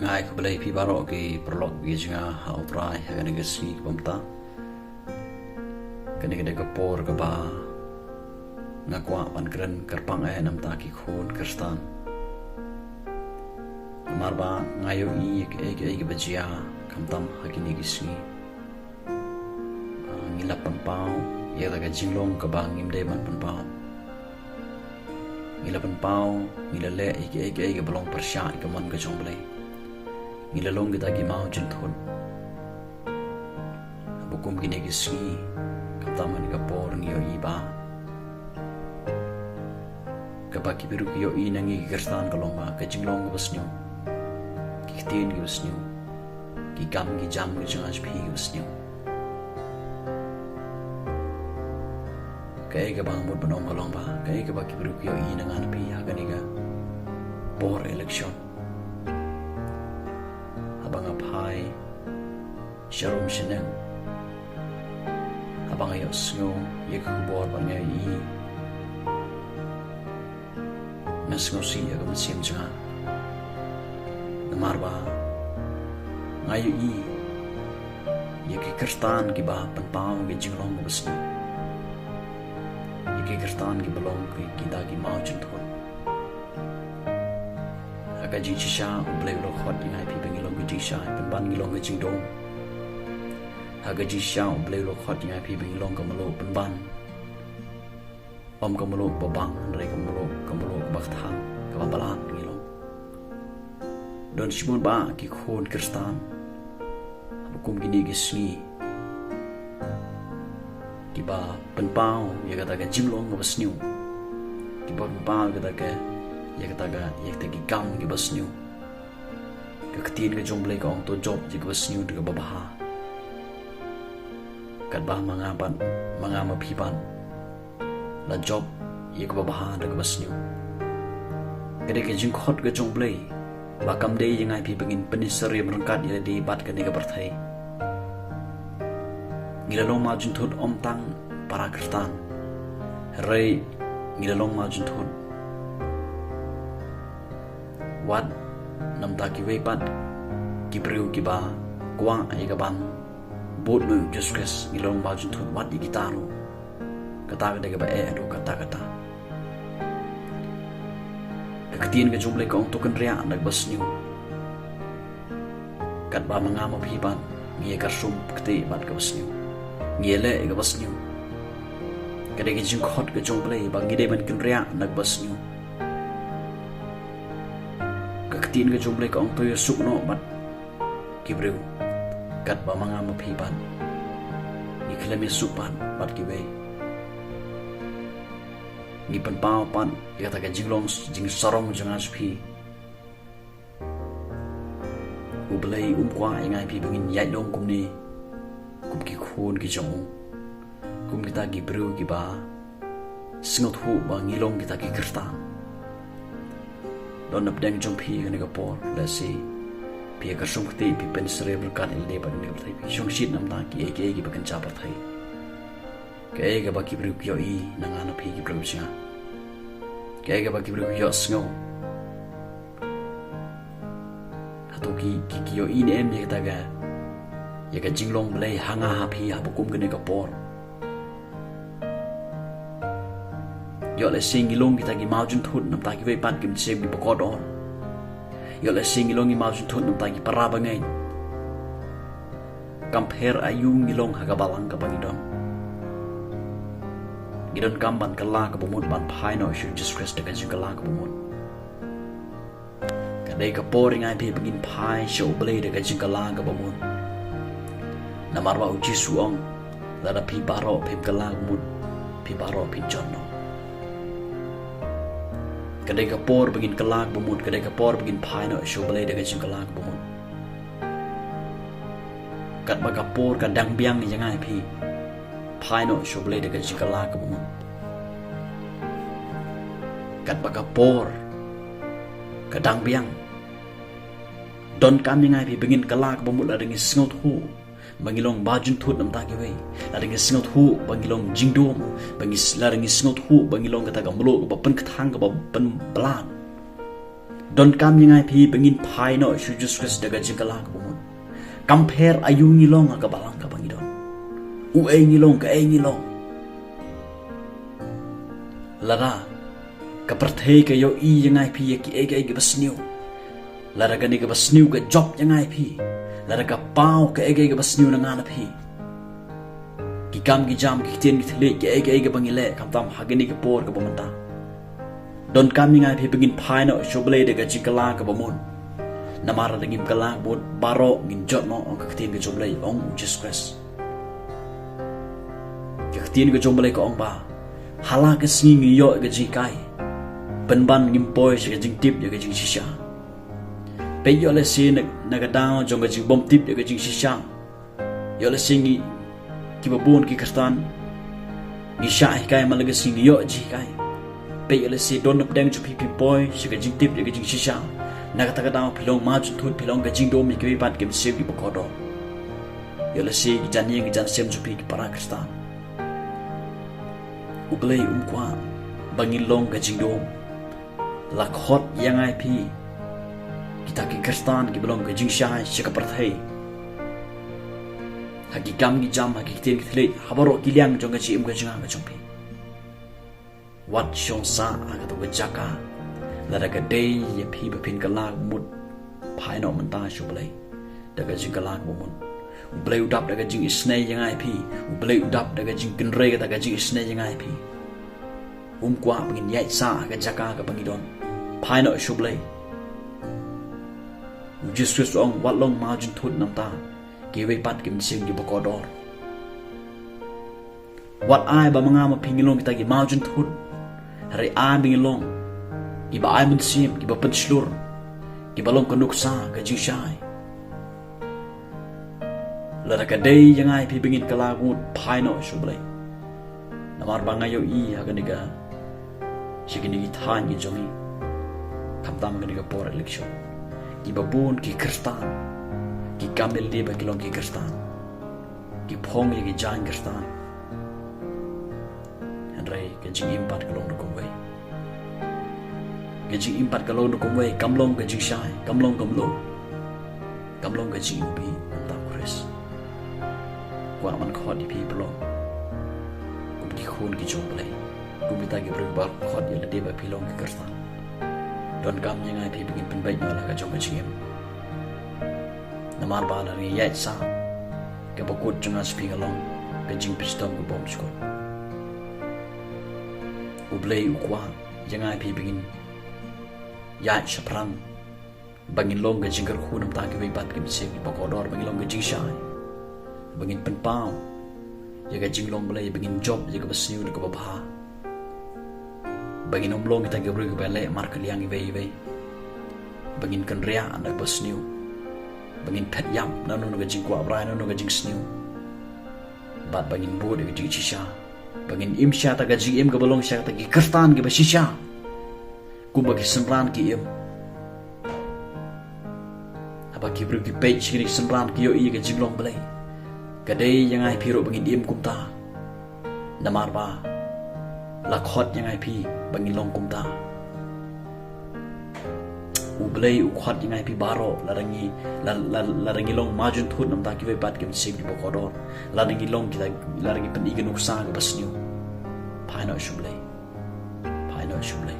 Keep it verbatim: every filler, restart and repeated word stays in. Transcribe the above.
Nga ai khublei ïa phi baroh ki paralok ki jong nga ha U Trai ha kane ka sngi kaba mynta. Kane ka dei ka por kaba nga kwah ban kren kyrpang eh namar ki khun Khristan. Namar ba nga ïohi ïa kaei kaei kaba jia khamtam ha kine ki sngi. Ah, ngi la pynpaw ïa kata ka jinglong kaba ngim dei ban pynpaw. Ngi la pynpaw, ngi la leh ïa kaei kaei kaba long pyrshah ïa ka mon ka jong U Blei. Ngi la long kita ki maw jynthut. Haba kum kine ki sngi, khamtam ha kane ka por ngi ïohi ba kaba ki briew ki ïohi na ngi ki Khristan ka long ba ka jinglong kaba sniew, ki ktien kiba sniew, ki kam ki jam ki jong nga jong phi kiba sniew. Kaei kaba nga mut ban ong ka long ba kaei kaba ki briew ki ïohi na nga na phi ha kane ka por election. Haba nga phai sha rum sha neng, haba nga ïohsngew ïa ka khubor ba nga ïohi, nga sngewsih ïa ka mynsiem jong nga. Namar ba nga ïohi ïa ki Khristan kiba pynpaw ïa ka jinglong kaba sniew, ïa ki Khristan kiba long ki, kita ki maw jynthut. Ha ka jingshisha U Blei u la khot ïa nga ïa phi ba ngi long ka jingshisha, pynban ngi long ka jingdum. Ha ka jingshisha U Blei u la khot ïa nga ïa phi ba ngi long ka mluh, pynban ym ka mluh ba bang, hynrei ka mluh, ka mluh ba kthang, kaba bha ngi long. Don shibun bah ki khun Khristan haba kum kine ki sngi kiba pynpaw ïa kata ka jinglong kaba sniew, kiba pynpaw ïa kata ka, ïa kata ka, ïa kata ki kam kiba sniew. Ka ktien ka jong U Blei ka ong to jop ïa kaba sniew da kaba bha. Katba ma nga pat, ma nga ma phi pat la jop ïa kaba bha da kaba sniew. Ka dei ka jingkhot ka jong U Blei ba kam dei ïa nga ïa phi ba ngin pynsyriem ryngkat ïa lade bad kane ka pyrthei. Ngi la long maw jynthut ym tang para Khristan, hynrei ngi la long maw jynthut wat namar kiwei pat ki briew kiba kwah ïa ka ban bud noh ïa U Jisu Khrist, ngi long maw jynthut wat ïa kita ruh. Kata ka dei kaba eh haduh katta katta. Ka ktien ka jong U Blei ka ong to kynriah da kaba sniew. Katba ma nga ma phi pat ngi ïa kyrsum kti bad kaba sniew, ngi ïa leh ïa kaba sniew. Ka dei ka jingkhot ka jong U Blei ba ngi dei ban kynriah da kaba sniew. Ka ktien ka jong U Blei ka ong to ïasuk noh bad ki briew katba ma nga ma phi pat ngi khlem ïasuk pat bad kiwei. Ngi pynpaw pat ïa kata ka jinglong, jingsarong jong nga jong phi. U Blei um kwah ïa nga ïa phi ba ngin ïaid long kumne, kum ki khun ki jong u, kum kita ki briew kiba sngewthuh ba ngi long kita ki Khristan. Don napdeng jong phi kane ka por, lehse phi ïa kyrsum kti, phi pynsyriem ryngkat ïa lade bad kane ka pyrthei, phi shongshit namar kiei kiei kiba kynja pyrthei. Kaei kaba ki briew ki ïohi na nga na phi ki briew jong nga, kaei kaba ki briew ki ïohsngew. Hato ki, ki, ki ïohi ne em ïa kata ka, ïa ka jinglong Blei ha nga ha phi haba kum kane ka por? Ïoh lehse ngi long kita ki maw jynthut namar kiwei pat kim shym, kiba kot or. Ïoh lehse ngi long ki maw jynthut namar ki para bangeit. Kam pher aïu ngi long ha ka balang kaba ngi don, ngi donkam ban kylla kaba mut, ban phai noh sha U Jisu Khrist da ka jingkylla kaba mut. Ka dei ka por ïa nga ïa phi ba ngin phai sha U Blei da ka jingkylla kaba mut. Namar ba U Jisu u ong, lada phi baroh phim kylla kaba mut, phi baroh phin jot noh. Ka dei ka por ba ngin kylla kaba mut, ka dei ka por ba ngin phai noh sha U Blei da ka jingkylla kaba mut. Katba ka por ka dang biang ïa nga ïa phi, phai noh sha U Blei da ka jingkylla kaba mut. Katba ka por ka dang biang, donkam ïa nga ïa phi ba ngin kylla kaba mut lada ngi sngewthuh ba ngi long maw jynthut namar kiwei, lada ngi sngewthuh ba ngi long jingdum, ba ngi s-, lada ngi sngewthuh ba ngi long kata ka mluh kaba pynkthang, kaba pynblad. Donkam ïa nga ïa phi ba ngin phai noh sha u Jisu Khrist da ka jingkylla kaba mut. Kam pher aïu ngi long ha ka balang kaba ngi don. U ei ngi long, ka ei ngi long. Lada ka pyrthei ka ïohi ïa nga ïa phi ïa kiei kiei kiba sniew, lada kane kaba sniew ka jop ïa nga ïa phi, lada ka paw kaei kaei kaba sniew na nga na phi, ki kam ki jam, ki ktien ki thylliej, kaei kaei kaba ngi leh, khamtam ha kane ka por kaba mynta, donkam ïa nga ïa phi ba ngin phai noh sha U Blei da ka jingkylla kaba mut. Namar lada ngim kylla kaba mut, baroh ngin jot noh, ong ka ktien ka jong U Blei, ong u Jisu Khrist. Ka ktien ka jong U Blei ka ong ba ha la ka sngi ngi ïoh ïa ka jinghikai, pynban ngim poi sha ka jingtip ïa ka jingshisha. Peit, ïoh lehse na, na ka daw jong ka jingbymtip ïa ka jingshisha, ïoh lehse ngi, kiba bun ki Khristan, ngi shah hikai, man la ka sngi ngi ïoh jinghikai. Peit, ïoh lehse don na pdeng jong phi, phi poi sha ka jingtip ïa ka jingshisha. Na kata ka daw phi long marjan thut, phi long ka jingdum ïa kiwei pat ki mynsiem kiba kordor. Ïoh lehse ki jan ïing ki jan sem jong phi ki para Khristan. U Blei um kwah ba ngin long ka jingdum. La khot ïa nga ïa phi, kita ki Khristan kiba long ka jingshai sha ka pyrthei, ha ki kam ki jam, ha ki ktien ki thylliej, ha baroh ki liang jong ka jingim ka jong nga ka jong phi. Wat shong sah ha kato ka jaka. Lada ka dei ïa phi ba phin kylla kaba mut, phai noh mynta sha U Blei da ka jingkylla kaba mut. U Blei u dap da ka jingisynei ïa nga ïa phi. U Blei u dap da ka jingkynrei kata ka jingisynei ïa nga ïa phi. Um kwah ba ngin ïaid sah ha ka jaka kaba ngi don. Phai noh sha U Blei. U Jisu Khrist u ong, wat long marjan thut namar kiwei pat ki mynsiem kiba kordor. Wat ai ba ma nga ma phi ngin long kita ki marjan thut. Hynrei ai ba ngin long kiba ai mynsiem, kiba pynshlur, kiba long ka nuksa ka jingshai. Lada ka dei ïa nga ïa phi ba ngin kylla kaba mut, phai noh sha U Blei. Namar ba nga ïohi ha kane ka, sha kine ki thaiñ ki jong ngi, khamtam ha kane ka por election, kiba bun ki Khristan ki kam ïalade ba ki long ki Khristan, ki phong ïa ki jaiñ Khristan. Hynrei ka jingim pat ka long da kumwei. Ka jingim pat ka long da kumwei, kam long ka jingshai, kam long ka mluh, kam long ka jingim ba ïeit namar U Khrist. Kwah ban khot ïa phi ba long kum ki khun ki jong U Blei, kum kita ki briew ba khot ïalade ba phi long ki Khristan. Donkam ïa nga ïa phi ba ngin pynbeit noh la ka jong ka jingim. Namar ba lada ngi ïaid sah kaba kut jong nga sha phi ka long ka jingpynshitom ka bym sukut. U Blei u kwah ïa nga ïa phi ba ngin ïaid shaphrang, ba ngin long ka jingkyrkhu namar kiwei pat ki mynsiem kiba kordor, ba ngin long ka jingshai, ba ngin pynpaw ïa ka jinglong Blei, ba ngin jop ïa kaba sniew da kaba bha. Ba ngin ym long kita ki briew kiba leh markylliang iwei iwei. Ba ngin kynriah na kaba sniew. Ba ngin phet ïap na kano kano ka jingkwah brai, na kano kano ka jingsniew. Bad ba ngin bud ïa ka jingshisha. Ba ngin im sha kata ka jingim kaba long sha kata ki Khristan kiba shisha, kumba ki synran ki im. Haba ki briew ki peit sha kine ki synran ki ïohi ïa ka jinglong Blei. Ka dei ïa nga ïa phi ruh ba ngin im kumta. Namar ba la khot ïa nga ïa phi ba ngin long kumta. U Blei u khot ïa nga ïa phi baroh, lada ngi, la, la, lada ngi long marjan thut namar kiwei pat ki mynsiem kiba kordor, lada ngi long kita, lada ngi pyni ka nuksa kaba sniew. Phai noh sha U Blei. Phai noh sha U Blei.